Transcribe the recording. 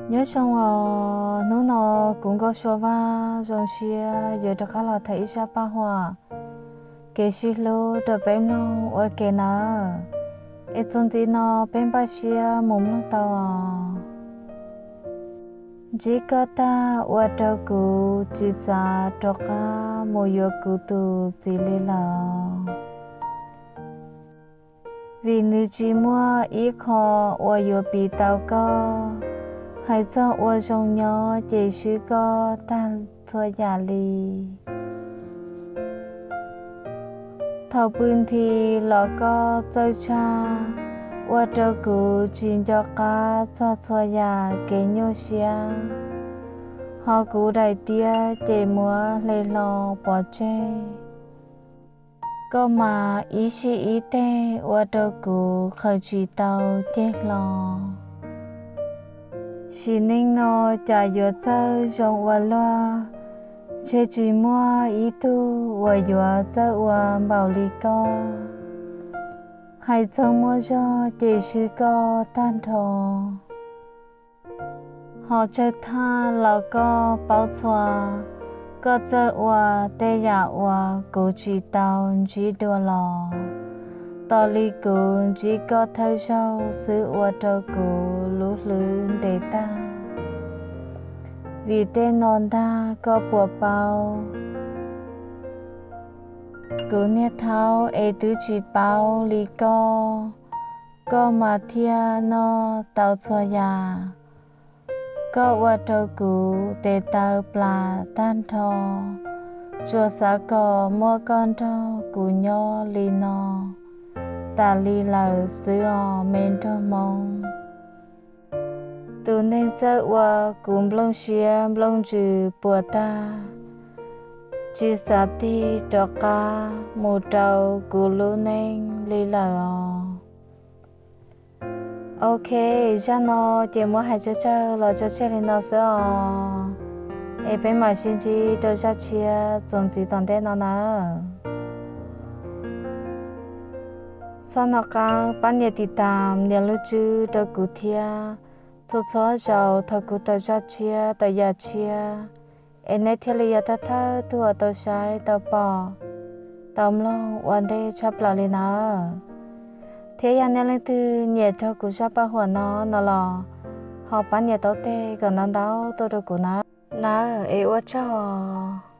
Nyob zoo os, hnub no kuv Nkauj Sua Vaj zoo siab yuav rov qab los tham ib zaj paj huam kev sib hlub rau peb mloog ua ke nawb. Es txuas ntxiv no peb npaj siab mus mloog tau os. Ntsib koj tag ua rau kuv tsis xav rov qab mus yuav kuv tus txiv li lawm. Vim nws tsis muaj ib qho uas yuav piv tau koj, hais txog ua zoo nyob ces swb koj tag txhua yam li. Thaum pw nthi los koj txawj tshaj, ua rau kuv tsis nco qab txog txhua yam kev nyuaj siab, ho kuv daim tiab ces muab hle hlo pov tseg. Koj mas ib sij ib teg ua rau kuv qhawv tsis tau ceg hlo. Sim neej no cas yuav txawj zoo ua luaj, ntshe tsis muaj ib tug uas yuav txawj ua npaum li koj. Hais txog muaj zog ces swb koj tag nrho. Ho tsawg thaj los koj paub txhua, koj txawj ua tej yam uas kuv tsis tau ntsib dua los. Tos li kuv ntsib koj thawj zaug xwb ua rau kuv lub hlwb nres tag. Vim tej no ntag koj puas paub? Kuv niaj thaub es twb tsis paub li koj, koj mas thiaj noj tau txhua yam. Koj ua rau kuv tes taw plas tag nrho, tsuas xav kom muaj koj nrog kuv nyob li no tas li lawm xwb os me nraug Hmoob. Tus neeg txawj ua kuv nplooj siab nplooj ntsws puas tag, tsis xav tig rov qab mus rau kuv lub neej li lawm os. Ok, zaj no ces muab hais tsawg tsawg los tso tseg li no xwb os. Es peb mam sib ntsib rau zaj tshiab txuas ntxiv tom ntej no nawb. Txhob hnov qab pab nias tiv tam nias lub tswb rau kuv thiab. Txhua txhua zaus thaum kuv tawm zaj tshiab tawm yam tshiab, es nej thiaj li yog thawj thawj tug uas tau saib tau pom tau mloog ua ntej tshaj plaws li nawb. Thiab yog nej leej twg nyiam raug kuv zaj paj huam no no los ho pab nias taub teg kom ntau ntau tuaj rau kuv nawb. Nawb, es ua tsaug os.